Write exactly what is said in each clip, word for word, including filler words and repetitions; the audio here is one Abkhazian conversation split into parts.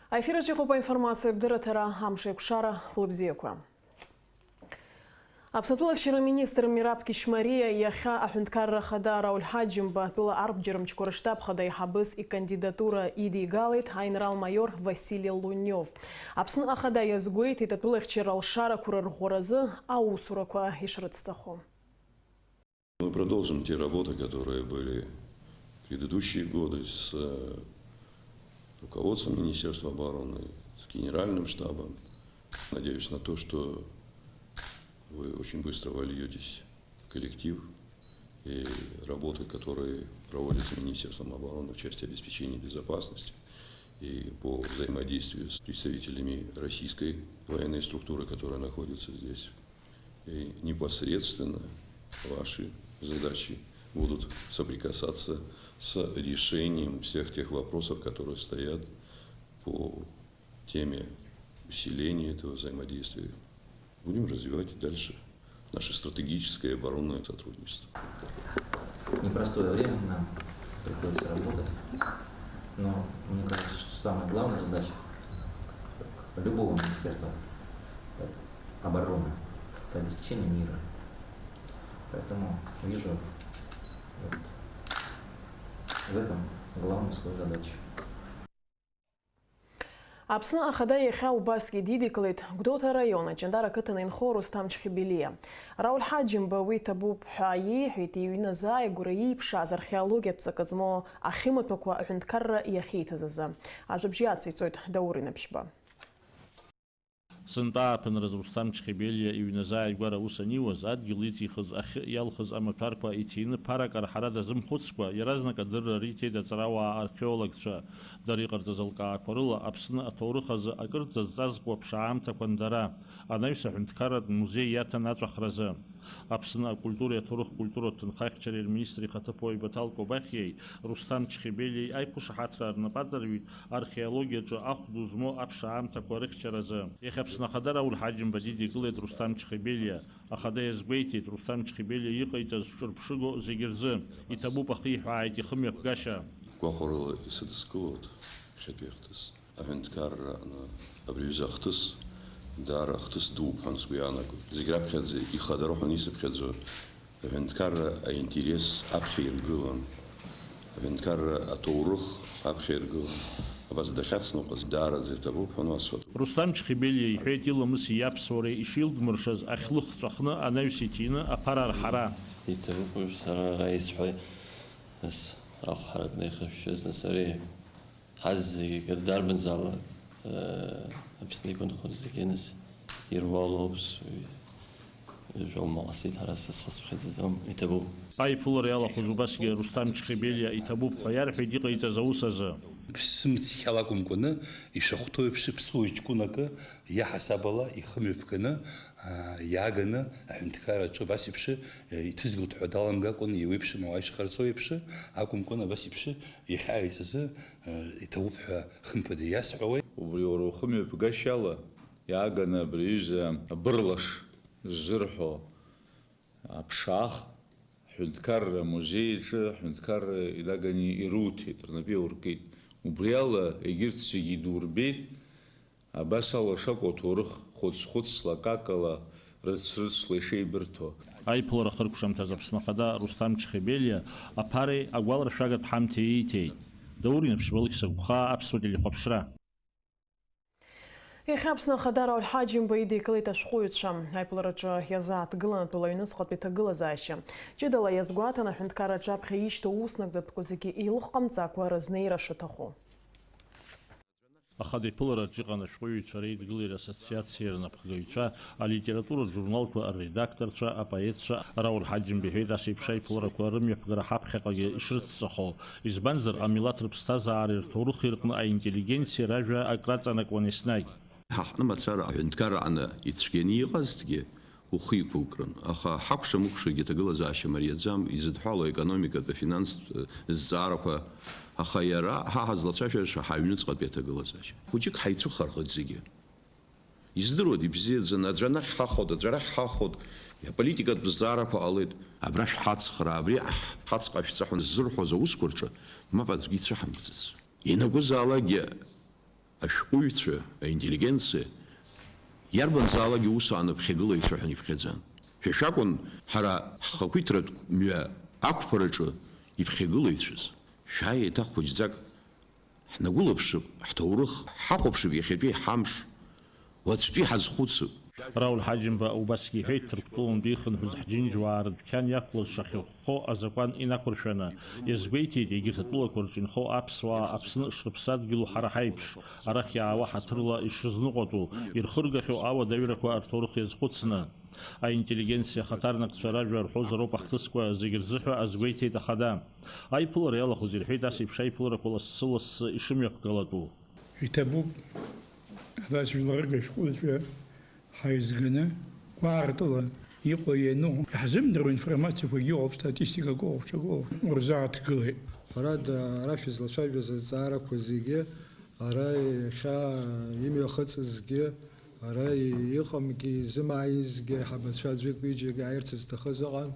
Аефир аҿы иҟоуп аинформациатә дырраҭара, амш еиқәшара, хәлыбзиақәа. Аԥсны атәылахьчара аминистр Мераб Кьышьмариа иахьа аҳәынҭқарра ахада Рауль Ҳаџьымба атәыла арбџьармчқәа рыштаб хада аиҳабыс икандидатура идигалеит аинрал-маиор Васили Лунев. Аԥсны ахада иазгәеиҭеит атәылахьчара алшарақәа рырӷәӷәаразы аусурақәа ишрыцҵахо. Мы продолжим те работы, которые были предыдущие годы с, э, руководством Министерства обороны, с Генеральным штабом. Надеюсь на то, что вы очень быстро вольётесь в коллектив, и работы, которые проводятся Министерством обороны в части обеспечения безопасности и по взаимодействию с представителями российской военной структуры, которая находится здесь, и непосредственно ваши задачи будут соприкасаться с решением всех тех вопросов, которые стоят по теме усиления этого взаимодействия. Будем развивать и дальше наше стратегическое оборонное сотрудничество. Непростое время нам приходится работать, но мне кажется, что самая главная задача любого министерства обороны — это обеспечение мира. Поэтому вижу вот в этом главную свою задачу. Аԥсны ахада иахьа убасгьы дидикылеит Гәдоуҭа араион Аҷандара ақыҭан инхо Русҭам Чхибелиа. Рауль Ҳаџьымба уи иҭабуп ҳәа иеиҳәеит иҩны азааигәара ииԥшааз археологиатә ҵакы змоу ахьымаҭәақәа аҳәынҭқарра иахьиҭаз азы. Ажәабжь иациҵоит Даур Инаԥшьба. Сынтәа ааԥынразы Русҭам Чхибелиа иҩны азааигәара аус аниуаз, адгьыл иҵихыз ахьы иалхыз амаҭәарқәа иҭины ԥарак арҳара дазымхәыцкәа, иаразнак адырра риҭеит аҵарауаа археологцәа. Дара иҟарҵаз алкаақәа рыла Аԥсны аҭоурых азы акыр дзазҵазкуа ԥшаамҭақәан дара, анаҩс аҳәынҭқарратә музеи иаҭан аҵәахразы. Аԥсны акультуреи аҭоурых-культуратә ҭынхахьчареи рминистр ихаҭыԥуаҩ Баҭал Кобахьиеи Русҭам Чхибелиеи аиқәышаҳаҭра рнапы аҵарҩит археологиаҿы ахә ду змоу аԥшаамҭақәа рыхьчаразы. Иахьа Аԥсны Ахада Рауль Ҳаџьымба дидикылеит Русҭам Чхибелиа. Ахада иазгәеиҭеит, Русҭам Чхибелиа иҟаиҵаз ҿырԥшыго зегьы рзы иҭабуп, ахиҳәааит ихымҩаԥгашьа. Гәахәарыла исыдыскылоит иахьатәи ахҭыс. Аҳәынҭқарра аҟны абри аҩыза ахҭыс даара ахҭыс дууп ҳәа сгәы иаанагоит. Зегь раԥхьаӡа ихадароу ҳәа исыԥхьаӡо аҳәынҭқарра аинтерес аԥхьа иргылан, аҳәынҭқарра аҭоурых аԥхьа иргылан. Абас дахьацныҟәаз даараӡа иҭабуп ҳәа асҳәоит. Русҭам Чхибелиа иҳәеит, иламыси иаԥсуареи ишилдмыршаз ахьлых ҵәахны анаҩс иҭины аԥара арҳара. Иҭабуп уажә сара ара исҳәоит, нас ахә ҳаракны ихашәшьыз, нас ари Ҳазегьы акыр дарбанзаалак, э, Аԥсны иқәынхоз зегьы нас ируалуп, с-, жәа умаҟасит, ҳара сызхысԥхьаӡаӡом, иҭабуп. Аиԥылара иалахәыз убасгьы Русҭам Чхибелиа иҭабуп ҳәа иарҳәеит иҟаиҵаз аус азы. Ԥсымцқьала акәымкәаны, ишахәҭоу еиԥш, ԥсуа ҷкәынакы иаҳасаб ала ихымҩаԥганы, аа, иааганы аҳәынҭқарра аҿы абас еиԥш, э, иҭызгоит ҳәа даламгакәан, иеиуеиԥшым ауаа ишҟарҵо еиԥш акәымкәан, абас еиԥш иахьааиз азы, э, иҭабуп ҳәа хымԥада иасҳәауеит. Убри уара ухымҩаԥгашьала иааганы абри аҩыза абырлаш ззырҳәо аԥшаах ҳҳәынҭқарра амузеи аҿы, ҳҳәынҭқарра инаганы ируҭеит, рнапы иауркит. Убри ала егьырҭ зегьы идурбеит, абас ала шакәу аҭоурых хәыц-хәыцла, какала, рыц-рыцла ишеибырҭо. Аиԥылара ахыркәшамҭаз Аԥсны Ахада Русҭам Чхибелиа аԥареи агәаларшәагатә ҳамҭеи ииҭеит. Даур Инаԥшьба, Алықьса Гәхаа, Аԥсуа телехәаԥшра. Иахьа Аԥсны Ахада Рауль Ҳаџьымба идикылеит ашәҟәыҩҩцәа. Аиԥылараҿы иазааҭгылан атәыла аҩныҵҟатәи ҭагылазаашьа. Ҷыдала иазгәаҭан аҳәынҭқарра аҿаԥхьа ишьҭоу уснагӡатәқәа зегьы еилыхҟамҵакәа рызнеира шаҭаху. Ахада иԥылараҿ иҟан ашәҟәыҩҩцәа реидгылеи рассоциациеи рнапхгаҩцәа, алитературатә журналқәа рредакторцәа, апоетцәа. Рауль Ҳаџьымба иҳәеит, ас еиԥш аиԥыларақәа рымҩаԥгара ҳаԥхьаҟагьы ишрыцҵахо. Избанзар, амилаҭ рыԥсҭазаареи рҭоурыхи рҟны аинтеллигенциа ражәа акраҵанакуан еснагь. Ҳаҟны мацара аҳәынҭқарра аҟны ицәгьаны иҟазҭгьы ухы иқәукрын, аха ҳакәша-мыкәшагьы аҭагылазаашьа мариаӡам, изыдҳәалоу аекономикатә, афинанстә, э, зҵаарақәа, аха иара ҳа ҳазлацәажәаша ҳаҩныҵҟатәи аҭагылазаашьа. Хәыҷык ҳаицәыхархоит зегьы. Издыруада, ибзиаӡаны, аӡәы анахь ҳахәоит, аӡәы арахь ҳахәоит, аполитикатә зҵаарақәа ҟалеит, абра шәҳацхраа, абри ҳ-, ҳацҟашәҵа ҳәа ззырҳәоз аусқәа рҿы мап аӡәгьы ицәыҳамкӡац. Ианакәызаалакгьы Ашәҟәыҩҩцәа, аинтеллигенциа, иарбанзаалакгьы ус ааны ԥхьагылаҩцәа ҳәа иԥхьаӡан. Шәа шәакәын ҳара ҳхақәиҭратә мҩа ақәԥараҿы иԥхьагылаҩцәаз. Шәааи еиҭах хәыҷӡак ҳнагәылаԥшып, ҳҭоурых ҳахәаԥшып, иахьатәи ҳамш, уаҵәтәи ҳазхәыцып. Рауль Ҳаџьымба убасгьы иҳәеит, Ҭырқәтәылантәи ихынҳәыз ҳџьынџьуаа рыдәқьан иақәлаз шахьыхәхо азакәан инақәыршәаны. Иазгәеиҭеит, егьырҭ атәылақәа рҿы инхо аԥсуаа Аԥсны шрыԥсадгьылу ҳара ҳаиԥш, арахь иаауа ҳаҭырла ишрызныҟәатәу, ирхыргахьоу ауадаҩрақәа рҭоурых иазхәыцны. Аинтеллигенциа ахаҭарнакцәа ражәа рҳәозароуп ахҭысқәа зегь рзыҳәа азгәеиҭеит ахада. Аиԥылара иалахәыз ирҳәеит ас еиԥш аиԥыларақәа лассы-лассы ишымҩаԥгалатәу. Иҭабуп абас жәларык ашәҟәыҩҩцәа ҳаизганы, гәаартыла иҟоу иану, иаҳзымдыруа информациақәагьы ыҟоуп, статистикак ыҟоуп, ҽак ыҟоуп, урзааҭгылеит. Ҳәарада, ара шәызлацәажәаз азҵаарақәа зегьы, ара иахьа имҩахыҵызгьы, ара иҟамгьы, изымааизгьы, аиҳабацәа аӡәык-ҩыџьак ааирц зҭахыз ыҟан.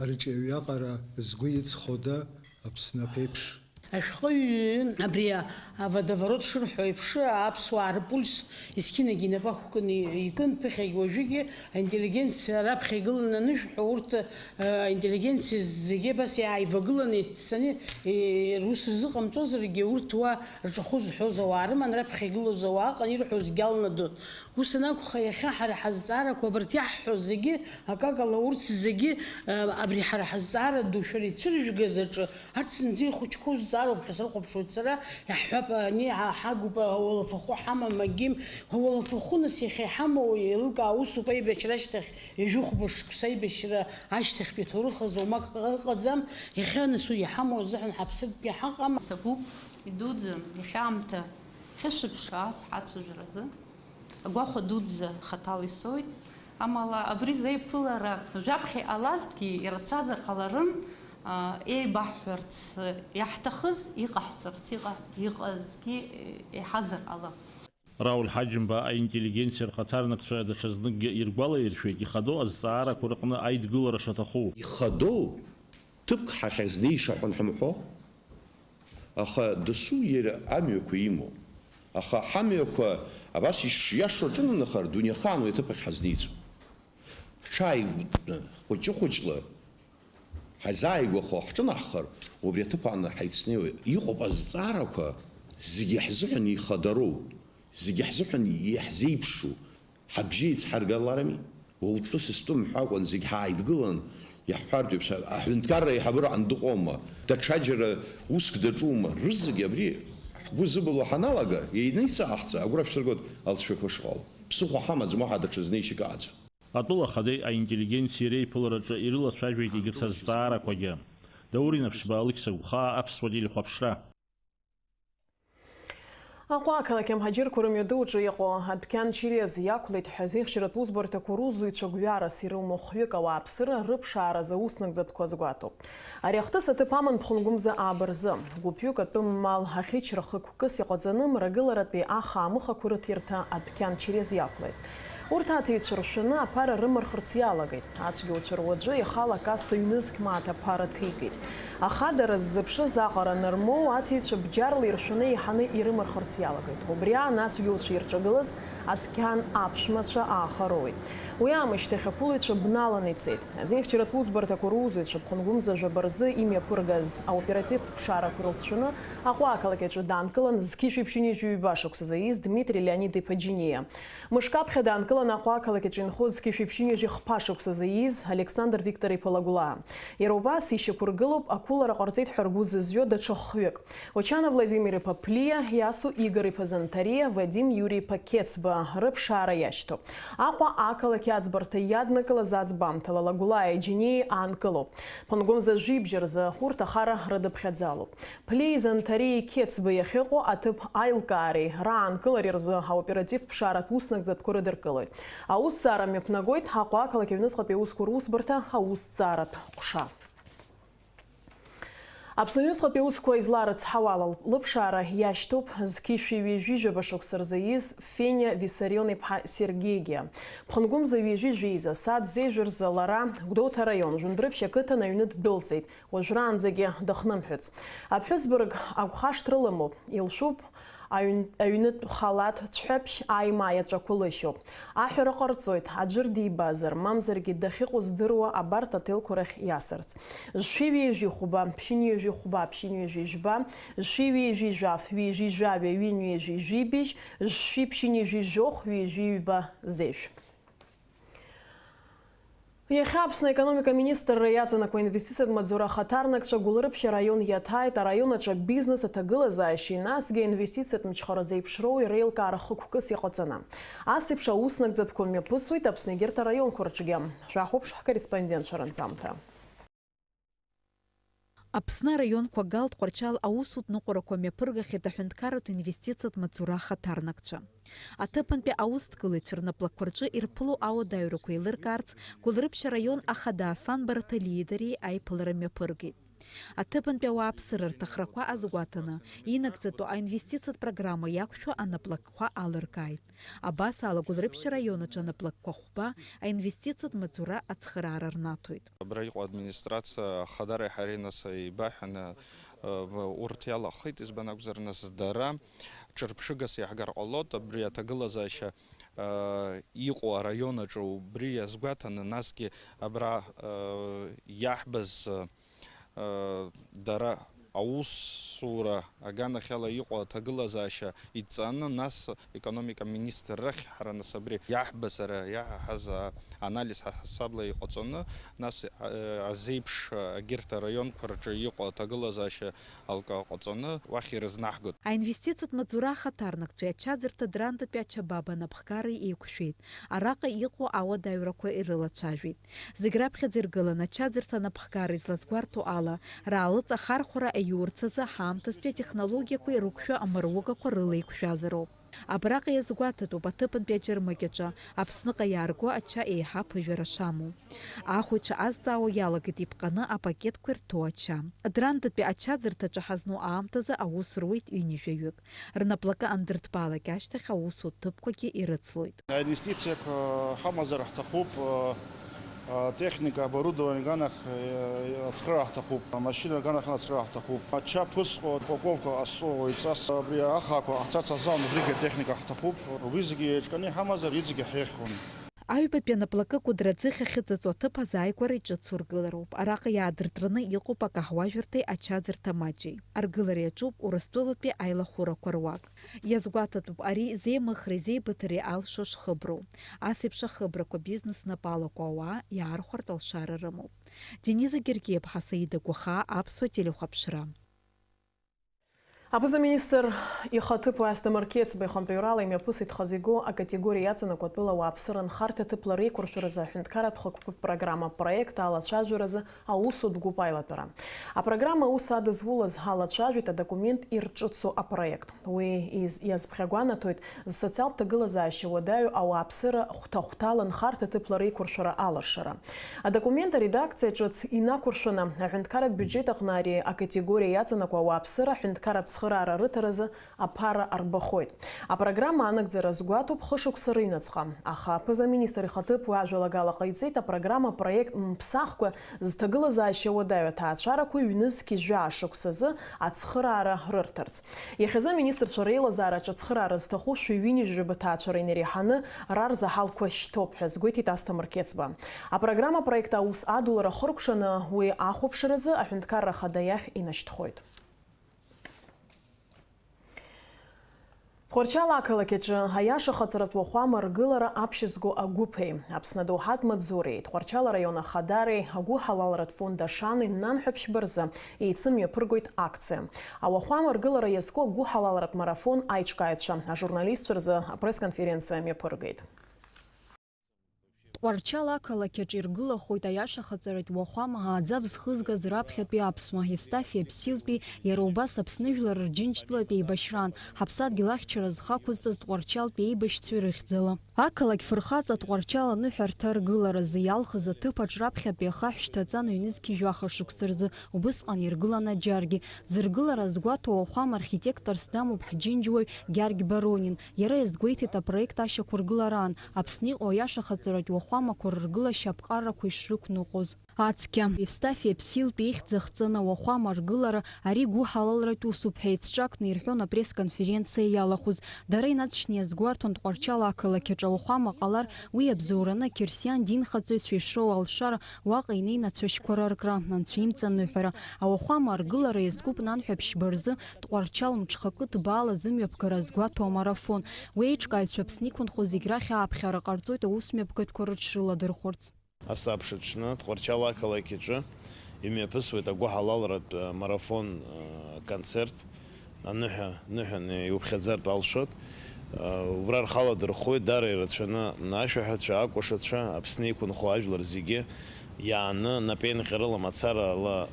Арҿиаҩ аҟара згәы иҵхода Аԥсны аԥеиԥш? Ашәҟәыҩҩы абри аводоворот шырҳәо еиԥш, аԥсуаа рпульс есқьынагьы инапы ақәкны икын, ԥыхьагь уажәыгьы аинтеллигенциа раԥхьа игыланы анышәҳәо, урҭ, э, аинтеллигенциа зегьы абас иааивагыланы иццаны, э, рус рзыҟамҵозаргьы, урҭ уа рҿахәы зҳәоз ауаа рыман, раԥхьа игылоз ауаа ыҟан, ирҳәозгьы алнадон. Ус анакәха, иахьа ҳара ҳазҵаарақәа абарҭ иаҳҳәо зегьы, акакала урҭ зегьы, э, абри ҳара ҳазҵаара ду шәара ицәыржәгаз аҿы, арҭ зынӡа ихәыҷқәоу зҵаароуп ҳәа срыхәаԥшуеит сара, иаҳҳәап, ани, ҳа-, ҳагуп, ауалафахәы ҳамам, агим, ауалафахәы нас иахьа иҳамоу еилылкаа усуп аибашьра ашьҭахь, ҩажәи хәба шықәса аибашьра ашьҭахьтәи аҭоурых азы уамак ыҟаӡам, иахьа нас уи иҳамоу азыҳәан ҳаԥсыртәгьы ҳаҟам. Иҭабуп, идуӡӡан, иахьа аамҭа хьышәаԥшаа ас ҳацәажәаразы. Агәахәа дуӡӡа хаҭала исоит, амала абри зеиԥылара жәаԥхьа иҟалазҭгьы ирацәазар ҟаларын, аа, еибаҳҳәарц иаҳҭахыз, иҟаҳҵарц иҟа-, иҟазгьы еиҳазар ала. Рауль Ҳаџьымба аинтеллигенциа рхаҭарнакцәа даҽазныкгьы иргәалаиршәеит ихадоу азҵаарақәа рыҟны аидгылара шаҭаху. Ихадоу ҭыԥк ҳахьазнеиша ҳәа анҳамҳәо, аха досу иара амҩақәа имоуп. Аха ҳамҩақәа абас ишиашоу аҿынанахар, дунеихаан уи аҭыԥ ахь ҳазнеиӡом. Ҳҽааигәатәны, хәыҷы-хәыҷла ҳазааигәахо ҳҿынаҳхар, убри аҭыԥ ааны ҳаицнеиуеит. Иҟоуп азҵаарақәа зегьы ҳзыҳәан ихадароу, зегьы ҳзыҳәан иаҳзеиԥшу. Ҳабжьы еицҳаргаларами? Уаутәы сыстәы мҳәакәан зегь ҳааидгылан, иаҳҳәартә еиԥш, аҳәынҭқарра аиҳабыраҟны дыҟоума, даҽаџьара уск даҿума, рызегь абри ҳгәы зыбылуа ҳаналага, еинаицаҳҵа, агәра шәсыргоит алҵшәақәа шыҟало. Ԥсыхәа ҳамаӡам, уаҳа даҽазны ишьакаӡам. Атәыла ахадеи аинтеллигенциеи реиԥылараҿы ирылацәажәеит егьырҭ азҵаарақәагьы. Даур Инаԥшьба, Алықьса Гәхаа, Аԥсуа телехәаԥшра. Аҟәа ақалақь амҳаџьырқәа рымҩадуаҿы иҟоу адәқьан Чирез иақәлеит ҳәа азинхьчаратә усбарҭақәа русзуҩцәа гәҩарас ирымоу хҩык ауааԥсыра рыԥшааразы ауснагӡатәқәа азгәаҭоуп. Ари ахҭыс аҭыԥ аман Ԥхынгәымза ааба рзы. Гәыԥҩык атәым мал ахьычра хықәкыс иҟаҵаны мрагыларатәи аха-аамыхақәа рыҭирҭа адәқьан Чирез иақәлеит. Урҭ аҭиҩцәа ршәаны аԥара рымырхырц иалагеит. Ацәгьауцәа руаӡәы ихала акасса ҩнызқь мааҭ аԥара ҭигеит. Ахадара ззыԥшыз аҟара анырмоу, аҭиҩцәа бџьарла иршәаны еиҳаны ирымырхырц иалагеит. Убри аан ацәгьауцәа ирҿагылаз адәқьан аԥшәмацәа аахароуеит. Уи аамышьҭахь ақәылаҩцәа бналаны ицеит. Азинхьчаратә усбарҭақәа русзуҩцәа Ԥхынгәымза жәаба рзы имҩаԥыргаз аоперативтә ԥшаарақәа ирылҵшәаны Аҟәа ақалақь аҿы даанкылан зқьи жәшәи ԥшьынҩажәи ҩба шықәсазы ииз Дмитри Леонид-иԥа Џьениа. Мышкы аԥхьа даанкылан Аҟәа ақалақь аҿы инхоз зқьи жәшәи ԥшьынҩажәи хԥа шықәсазы ииз Александр Виктор-иԥа Лагәлаа. Иара убас ишьақәыргылоуп ақәылара ҟарҵеит ҳәа ргәы зызҩо даҽа хҩык. Очана Владимир-иԥа Ԥлиа, Иасу Игор-иԥа Занҭариа, Вадим Иури-иԥа Қьецба рыԥшаара иашьҭоуп. Аҟәа ақалақь аӡбарҭа иаднакылаз аӡбамҭала Лагәлааи Џьениеи аанкылоуп. Ԥынгәымза жәибжь рзы урҭ ахара рыдыԥхьаӡалоуп. Ԥлиеи Занҭариеи Қьецба иахьыҟоу аҭыԥ аилкаареи раанкылареи рзы аоперативтә ԥшааратә уснагӡатәқәа рыдыркылоит. Аусҭҵаара мҩаԥнагоит Аҟәа ақалақь аҩныҵҟатәи аусқәа русбарҭа аусҭҵааратә ҟәша. Аԥсны аҩныҵҟатәи аусқәа изларыцҳауа ала лыԥшаара иашьҭоуп зқьи жәшәи ҩажәи жәаба шықәса рзы ииз Фениа Виссарион-иԥҳа Сергегиа. Ԥхынгәымза ҩажәи жәеиза сааҭ зежәа рзы лара Гәдоуҭа араион Жәындәрыԥшь ақыҭан аҩны ддәылҵит. Уажәраанӡагьы дыхнымҳәыц. Аԥҳәызба рыгә агәхашҭра лымоуп, илшәуп Аҩн-, аҩнытә халаҭ цәҳәаԥшь аимаа иаҵәақәа лышьоуп. Аҳәара ҟарҵоит, аӡәыр дибазар, мамзаргьы дахьыҟоу здыруа абарҭ аҭелқәа рахь иасырц. Жәшәи ҩажәи хәба, ԥшьынҩажәи хәба, ԥшьынҩажәи жәба, жәшәи ҩажәи жәаф, ҩажәи жәаҩа, ҩынҩажәи жәибжь, жәшәи ԥшьынҩажәи жәохә, ҩажәи ҩба зежә. Иахьа Аԥсны аекономика аминистрра иаҵанакуа аинвестициатә маҵзура ахаҭарнакцәа Гәылрыԥшь араион иаҭааит, араион аҿы абизнес аҭагылазаашьеи, насгьы аинвестициатә мчхара зеиԥшроу иреилкаара хықәкыс иҟаҵаны. Ас еиԥш аус нагӡатәқәа мҩаԥысуеит Аԥсны егьырҭ араионқәа рҿгьы. Шәахәаԥш ҳкорреспондентцәа рынҵамҭа. Аԥсны араионқәа Гал, Тҟәарчал аусутә ныҟәарақәа мҩаԥыргахьеит аҳәынҭқарратә инвестициатә маҵзура ахаҭарнакцәа. Аҭыԥантәи аусҭгылаҩцәа рнаплакқәа рҿы ирԥыло ауадаҩрақәа еилыркаарц, Гәылрыԥшь араион ахада Аслан Бараҭалиеи дареи аиԥылара мҩаԥыргеит. Аҭыԥантәи ауааԥсыра рҭахрақәа азгәаҭаны, инагӡатәу аинвестициатә программа иақәшәо анаплакқәа алыркааит. Абас ала, Гәылрыԥшь араион аҿы анаплакқәа хәба аинвестициатә маҵзура ацхыраара рнаҭоит. Абра иҟоу администрациа ахадареи ҳареи нас еибаҳәаны, э, урҭ иалахеит, избан акәзар, нас дара ҿырԥшыгас иаҳгар ҟалоит, абри аҭагылазаашьа, э, иҟоу араион аҿы убри иазгәаҭаны, насгьы абра, э, иаҳбаз, э, дара аусура аганахьала иҟоу аҭагылазаашьа идҵаны, нас аекономика министр рахь ҳара нас абри иаҳбаз, ара иаҳаҳаз анализ ҳасабла иҟаҵаны, нас, э, азеиԥш, э, агьырҭ араионқәа рҿы иҟоу аҭагылазаашьа алка ҟаҵаны уахь ирызнаҳгоит. Аинвестициатә маҵзура ахаҭарнакцәеи ачаӡырҭа Драндатәи ачабаба анапхгареи еиқәшәеит. Араҟа иҟоу ауадаҩрақәа ирылацәажәеит. Зегь раԥхьаӡа иргыланы ачаӡырҭа анапхгара излазгәарҭо ала, раалыҵ ахархәара аиурц азы ҳаамҭазтәи атехнологиақәеи рықәшәо амаругақәа рыла еиқәшәазароуп. Абраҟа иазгәаҭатәуп аҭыԥантәи аџьармыкьаҿы Аԥсныҟа иаарго ача еиҳа аԥыжәара шамоу. Ахәаҩцәа азҵаауа иалагеит иԥҟаны апакетқәа ирҭоу ача. Драндатәи ачаӡырҭаҿы ҳазну аамҭазы аус руеит ҩынҩажәаҩык. Рнаплакы андырҭбаалак ашьҭахь аусутә ҭыԥқәагьы ирыцлоит. Аинвестициақәа ҳамазар ҳҭахуп, а, а, техника, оборудование аганахь, э, ацхыраара ҳҭахуп, амашьына аганахь ацхыраара ҳҭахуп. Ача ԥысҟо, упаковка ҟазҵо, уаҩҵас абри ахаақәа ҟаҳҵарц азы убригьы атехника ҳҭахуп. Убри зегьы еиҿкааны иҳамазар, иҵегьы ҳеиӷьхон. Аҩбатәи анаплакы Кәыдры аӡыхь ахьыҵыҵуа аҭыԥ азааигәара иҿыцу ргылароуп. Араҟа иаадыртраны иҟоуп акаҳуажәырҭеи ачаӡырҭа маҷи. Аргылара иаҿуп Урыстәылатәи аилахәырақәа руак. Иазгәаҭатәуп ари зеимыхреи зеибыҭареи алшо шхыброу. Ас еиԥш ахыбрақәа бизнес напы алаку ауаа иаархәартә алшара рымоуп. Дениза Гергиеԥҳа, Саида Гәахаа, Аԥсуа телехәаԥшра. Аԥыза-министр ихаҭыԥуаҩ Асҭамыр Қьецба ихантәаҩрала имҩаԥысит хазы игоу акатегориа иаҵанакуа атәыла ауааԥсыра нхарҭа ҭыԥла реиқәыршәаразы аҳәынҭқарратә хықәкытә программа апроект алацәажәаразы аусутә гәыԥ аилатәара. Апрограмма аус адызулаз алацәажәеит адокумент ирҿыцу апроект. Уи из-, иазԥхьагәанаҭоит зсоциалтә ҭагылазаашьа уадаҩу ауааԥсыра хәҭа-хәҭала нхарҭа ҭыԥла реиқәыршәара алыршара. Адокумент аредакциа ҿыц инақәыршәаны, аҳәынҭқарратә биуџьет аҟны ари акатегориа иаҵанакуа ауааԥсыра аҳәынҭқарратә цхыраара рыҭаразы аԥара арбахоит. Апрограмма анагӡара азгәаҭоуп хышықәса рыҩныҵҟа. Аха аԥыза-министр ихаҭыԥуаҩ ажәалагала ҟаиҵеит апрограмма апроект мԥсахкәа зҭагылазаашьа уадаҩу аҭаацәарақәа ҩнызқь жәаа шықәсазы ацхыраара рырҭарц. Иахьазы аминистрцәа реилазаараҿы ацхыраара зҭаху шәи ҩынҩажәаба ҭаацәара инареиҳаны рарзаҳалқәа шьҭоуп ҳәа азгәеиҭеит Асҭамыр Қьецба. Апрограмма апроект аус адулара ахыркәшаны уи ахәаԥшразы аҳәынҭқарра ахада иахь инашьҭхоит. Тҟәарчал ақалақь аҿы аиашахаҵаратә уахәама ргылара аԥшьызго агәыԥи, Аԥсны адоуҳатә маҵзуреи, Тҟәарчал араион ахадареи, агәыҳалалратә фонд Ашани нанҳәа ԥшьба рзы еицымҩаԥыргоит акциа. Ауахәама ргылара иазку агәыҳалалратә марафон аиҿкааҩцәа ажурналистцәа рзы апресс-конференциа мҩаԥыргеит. Тҟәарчал ақалақь аҿы иргылахоит аиашахаҵаратә уахәама ааӡабз хызгаз раԥхьатәи аԥсуа, Евстафи Аԥсилтәи, иара убас Аԥсны жәлар рџьынџьтәылатә еибашьраан, ҳаԥсадгьыл ахьчара зхы ақәызҵаз Тҟәарчалтәи еибашьцәеи рыхьӡала. Ақалақь фырхаҵа Тҟәарчал аныҳәарҭа ргыларазы иалхыз аҭыԥаҿ раԥхьатәи ахаҳә шьҭаҵан ҩнызқь жәаха шықәса рзы убысҟан иргылан аџьаргьы. Зыргылара згәаҭоу ауахәама архитекторс дамоуп ҳџьынџьуаҩ Гьаргь Баронин. Иара иазгәеиҭеит апроект ашьақәыргылараан, Аԥсны иҟоу аиашахаҵаратә уахәамақәа рыргылашьа аԥҟарақәа ишрықәныҟәоз. Ацқьа, Евстафи Аԥсилтәи ихьӡ ахҵаны ауахәама аргылара, ари гәыҳалалратә усуп ҳәа еицҿакны ирҳәон апресс-конференциа иалахәыз. Дара инаҵшьны иазгәарҭон Тҟәарчал ақалақь аҿы ауахәама ҟалар, уи абзоураны ақьырсиан динхаҵаҩцәа ишроу алшара, уаҟа инеины ацәашьқәа раркра, анцәа имҵаныҳәара. Ауахәама аргылара иазкуп нанҳәа ԥшьба рзы Тҟәарчал мҽхакы ҭбаала зымҩаԥгара азгәаҭоу амарафон. Уи аиҿкааҩцәа Аԥсны иқәынхо зегь рахь ааԥхьара ҟарҵоит аусмҩаԥгатәқәа рыҽрыладырхәырц. Асабша аҽны Тҟәарчал ақалақь аҿы имҩаԥысуеит агәыҳалалратә марафон, концерт, аныҳәа, ныҳәаны иуԥхьаӡартә алшоит. Убра рхала дырхоит дара ирацәаны ашәаҳәацәа, акәашацәа, Аԥсны иқәынхо ажәлар зегьы иааны, напеинҟьарыла, мацарала,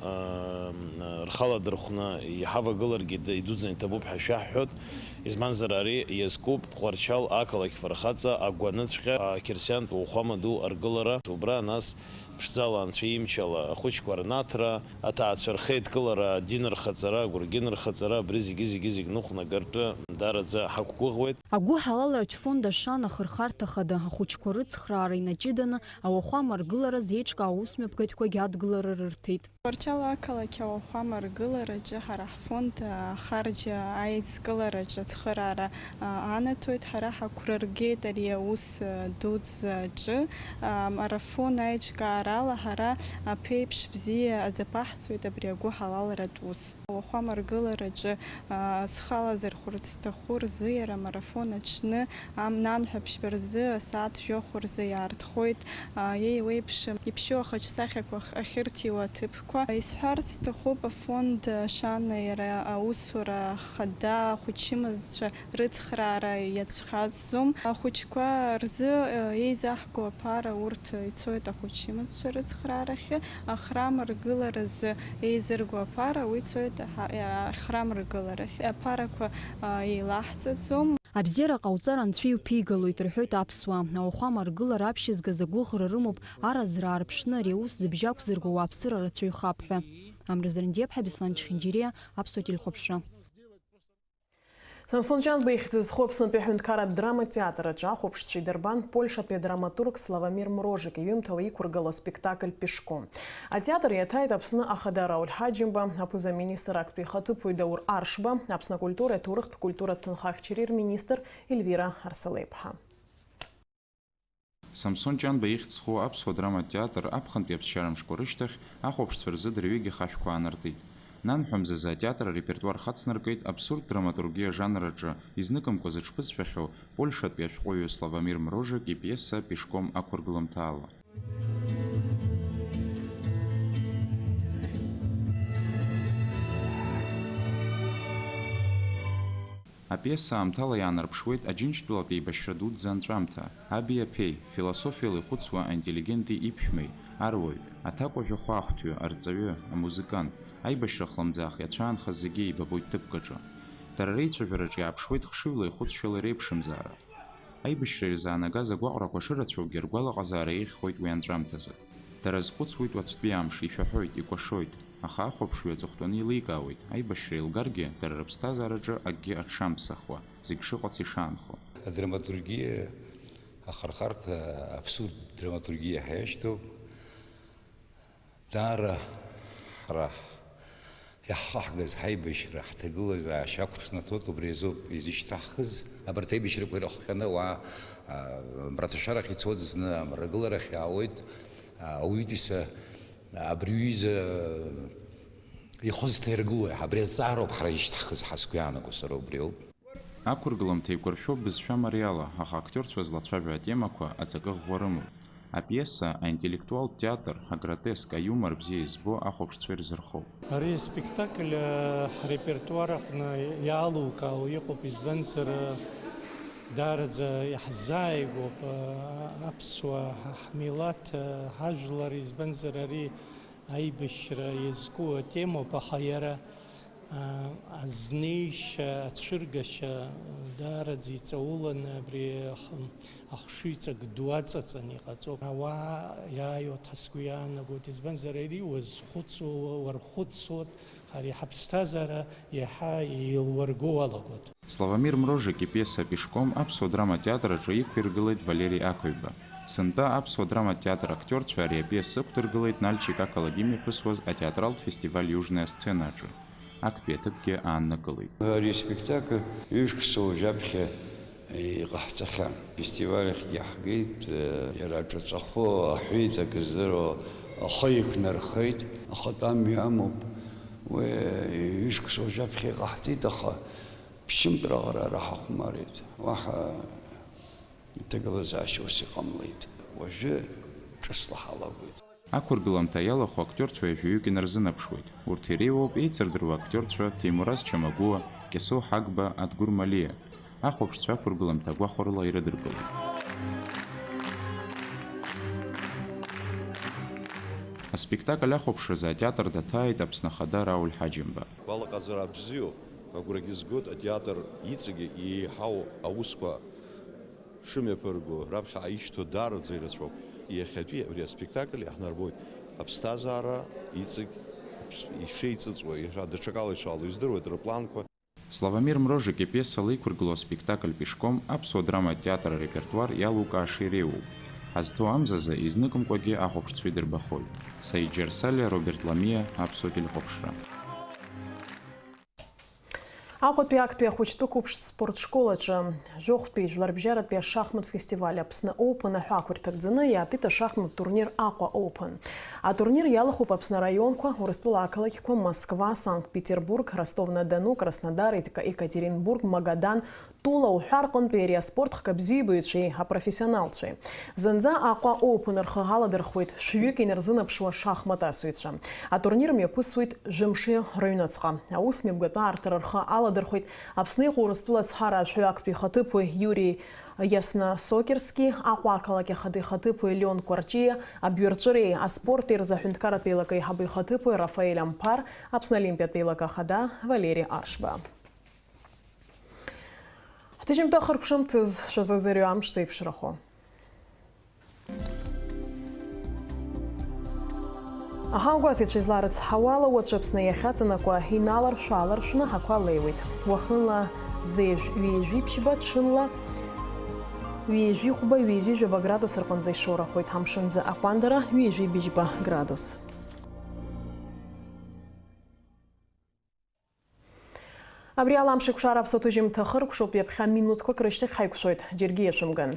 рхала дырхәны иҳавагыларгьы д-, идуӡӡан иҭабуп ҳәа шәаҳҳәоит. Избанзар, ари иазкуп Тҟәарчал ақалақь фырхаҵа агәаныҵәҟьа, ақьырсиантә уахәама ду аргылара. Убра, нас, ԥшӡала, анцәа имчала, ахәыҷқәа рнаҭра, аҭаацәа рхеидкылара, адин рхаҵара, агәыргьын рхаҵара, абри зегьы, зегьы, зегь ныҟәнагартә даараӡа ҳақәгәыӷуеит. Агәыҳалалратә фонд «Ашана» ахырхарҭа хада ахәыҷқәа рыцхраара инаҷыданы ауахәама аргылара зеиҿкаау аусмҩаԥгатәқәагьы адгылара рырҭеит. Тҟәарчал ақалақь ауахәама аргылараҿы ҳара ҳфонд ахарџь аидкылараҿы ацхыраара анаҭоит. Ҳара ҳақәра ргеит ари аус дуӡӡа аҿы. Амарафон аиҿкаарала ҳара аԥеиԥш бзиа азаԥаҳҵоит абри агәыҳалалратә ус. Ауахәама аргылараҿы, а, схалазар хәырц сҭаху рзы иара амарафон аҽны, ам-, нанҳәа ԥшьба рзы асааҭ жәохә рзы иаартхоит, а, еиуеиԥшым, иԥшьоу ахаҿсахьақәа ах-, ахьырҭиуа аҭыԥқәа. Исҳәарц сҭахуп, афонд, а, Шана иара аусура хада ахәыҷымазцәа рыцхраара иацәхаҵӡом. Ахәыҷқәа рзы, э, еизаҳго аԥара урҭ ицоит ахәыҷымазцәа рыцхраарахьы, ахрам ргыларазы еизырго аԥара уи цоит аҳа-, э, ахрам ргыларахь. Аԥарақәа, э, еилаҳҵаӡом. Абзиара ҟауҵар, Анцәа иуԥигалоит, рҳәоит аԥсуаа. Ауахәама ргылара аԥшьызгаз агәыӷра рымоуп, аразра аарԥшны ари аус зыбжьы ақәзырго ауааԥсыра рацәаҩхап ҳәа. Амра Зырндиаԥҳа, Беслан Чхинџьириа, Аԥсуа телехәаԥшра. Самсон Ҷанба ихьӡ зху Аԥснытәи аҳәынҭқарратә драматеатр аҿы ахәаԥшцәа идырбан Польшатәи адраматург Славомир Мрожик иҩымҭала иқәыргылоу аспектакль Пешком. Атеатр иаҭааит Аԥсны Ахада Рауль Ҳаџьымба, аԥыза-министр актәи ихаҭыԥуаҩ Даур Аршба, Аԥсны акультуреи аҭоурыхтә культуратә ҭынхахьчареи рминистр Ельвира Арсалеиԥҳа. Самсон Ҷанба ихьӡ зху аԥсуа драматә театр аԥхынтәи аԥсшьара мшқәа рышьҭахь ахәаԥшцәа рзы дырҩегьых ашәқәа аанартит. Нанҳәа мзазы атеатр арепертуар хацнаркит абсурдтә драматургиа ажанр аҿы изныкымкәа зыҽԥызшәахьоу Польшатәи ашәҟәыҩҩы Славомир Мрожик ипиеса Пешком ақәыргыламҭаала. Апиеса аамҭала иаанарԥшуеит Аџьынџьтәылатә еибашьра дуӡӡа анҵәамҭа, аби аԥеи, философиала ихәыцуа аинтеллигенти иԥшәмеи, аруаҩ, аҭакәажә ахәаахәҭҩы, арҵаҩы, амузыкант, аибашьра хлымӡаах иацәаанхаз зегьы еибабоит ҭыԥк аҿы. Дара реицәажәараҿы иааԥшуеит хшыҩла ихәыцшьала иреиԥшымзаара. Аибашьра ирзаанагаз агәаҟрақәа шырацәоугьы ргәалаҟазаара еиӷьхоит уи анҵәамҭазы. Дара зхәыцуеит уаҵәтәи амш, ишәаҳәоит, икәашоит, аха ахәаԥшҩы аҵыхәтәаны еиликаауеит, аибашьра еилгаргьы, дара рыԥсҭазаараҿы акгьы аҽшамԥсахуа, зегь шыҟац ишаанхо. Адраматургиа ахырхарҭа, абсурд драматургиа ҳәа иашьҭоуп. Даара ҳара иаҳхаҳгаз ҳаибашьра, ҳҭагылазаашьа ақәыршнаҭоит, убри азоуп изышьҭаҳхыз. Абарҭ аибашьрақәа ирыхҟьаны ауаа, а, мраҭашәарахь ицоит, зны амрагыларахь иаауеит, а, ауаҩытәыҩса абри аҩыза ихы зҭаиргылои, абри азҵаароуп ҳара ишьҭаҳхыз, ҳа сгәы иаанаго сара убри ауп. Ақәыргыламҭа еиқәыршәоуп бызшәа мариала, аха актиорцәа злацәажәо атемақәа аҵакы ӷәӷәа рымоуп. Апиеса аинтеллектуалтә театр, агротеск, аиумор бзиа избо ахәаԥшцәа ирзырхоуп. Ари аспектакль, э, ҳрепертуар аҟны иалукаауа иҟоуп, избанзар, э, даараӡа иаҳзааигәоуп, э, аԥсуаа, ҳа-, ҳмилаҭ, э, ҳажәлар, избанзар ари аибашьра иазку атемоуп, аха иара, а, азнеишьа, ацәыргашьа даараӡа иҵауланы абри ах-, ахшыҩҵак ду аҵаҵаны иҟаҵоуп. Ауаа иааиуеит ҳәа сгәы иаанагоит, избанзар ари уазхәыцуа, уархәыцуеит, ари ҳаԥсҭазаара иаҳа еилурго уалагоит. Славомир Мрожик ипиеса Пешком аԥсуа драматеатр аҿы иқәиргылеит Валери Ақәаҩба. Сынтәа аԥсуа драматә театр актиорцәа ари апиеса ықәдыргылеит Нальчик ақалақь имҩаԥысуаз атеатралтә фестиваль Южная сцена аҿы. Актәи аҭыԥгьы ааннакылеит. Ари аспектакль ҩышықәса уажәаԥхьа иҟаҳҵахьан. Фестиваль ахьгьы иаҳгеит, иара аҿаҵахәы аҳәеит, акы здыруа ахы еиқәнархеит, ахатәы амҩа амоуп. Уи ҩышықәса уажәаԥхьа иҟаҳҵеит, аха ԥшьынтә раҟара ара ҳахәмарит. Уаҳа Иҭагылазаашьа ус иҟамлеит. Уажәы ҿыцла ҳалагоит. Ақәыргыламҭа иалахәу актиорцәа ҩажәаҩык инарзынаԥшуеит. Урҭ иреиуоуп еицырдыруа актиорцәа Ҭемураз Чамагәуа, Кьасоу Ҳагба, Адгәыр Малиа. Ахәаԥшцәа ақәыргыламҭа гәахәарыла ирыдыркылоит. Аспектакль ахәаԥшразы атеатр даҭааит Аԥсны Ахада Рауль Ҳаџьымба. Гәалаҟазаара бзиоуп, агәрагьы згоит атеатр иҵегьы еиҳау аусқәа шымҩаԥырго, раԥхьаҟа ишьҭоу даараӡа ирацәоуп. Иахьатәи абри аспектакль иаҳнарбоит аԥсҭазаара иҵегь ишеиҵыҵуа, иара даҽакала ишалоу издыруеит рыпланқәа. Славомир Мрожик ипиесала иқәыргылоу аспектакль Пешком аԥсуа драматә театр арепертуар иалукааша иреиуоуп. Ҳазҭоу амзазы изныкымкәагьы ахәаԥшцәа идырбахоит. Саид Џьарсалиа, Роберт Ламиа, Аԥсуа телехәаԥшра. Аҟәатәи актәи ахәыҷтәы қәыԥш спорт школ аҿы жәохәтәи жәларбжьаратәи ашахмат фестиваль Аԥсны Оупен аҳәаақәа ирҭагӡаны иаатит ашахмат турнир Аҟәа Оупен. Атурнир иалахәуп Аԥсны араионқәа, Урыстәыла ақалақьқәа, Москва, Санкт-Петербург, Ростов-на-Дону, Краснодар, Ека-, Екатеринбург, Магадан, Тула уҳәа рҟынтәи ари аспорт хкы абзиабаҩцәеи апрофессионалцәеи. Зынӡа Аҟәа Оупен рхы аладырхәуеит шәҩык инарзынаԥшуа шахмат асыҩцәа. Атурнир мҩаԥысуеит жәымши рыҩнуҵҟа. Аус мҩаԥгатәы аарҭара рхы аладырхәеит Аԥсны иҟоу Урыстәыла ацҳара ашәаҩактәи ихаҭыԥуаҩ Иури Иасносокерски, Аҟәа ақалақь ахада ихаҭыԥуаҩ Леон Кәарҷиа, абҩарҵәыреи аспорти рзы аҳәынҭқарратә еилакы аиҳабы ихаҭыԥуаҩ Рафаель Амԥар, Аԥсны Олимпиатә еилакы ахада Валери Аршба. Ҳҭыжьымҭа хыркәшамҭаз шәазазырҩо амш зеиԥшрахо. Аҳауагәаҭаҩцәа изларыцҳауала, уаҵәы Аԥсны иахьаҵанакуа иналаршә-ааларшәны аҳақәа леиуеит. Уахынла зежә ҩажәи ԥшьба, ҽынла ҩажәи хәба, ҩажәи жәаба градус рҟынӡа ишоурахоит, амшынӡы аҟәандара ҩажәи быжьба градус. Абри ала амш еиқәшара аԥсуа ҭыжьымҭа хыркәшоуп, ҩаԥхьа минуҭқәак рышьҭахь ҳаиқәшәоит, џьаргьы иашәымган.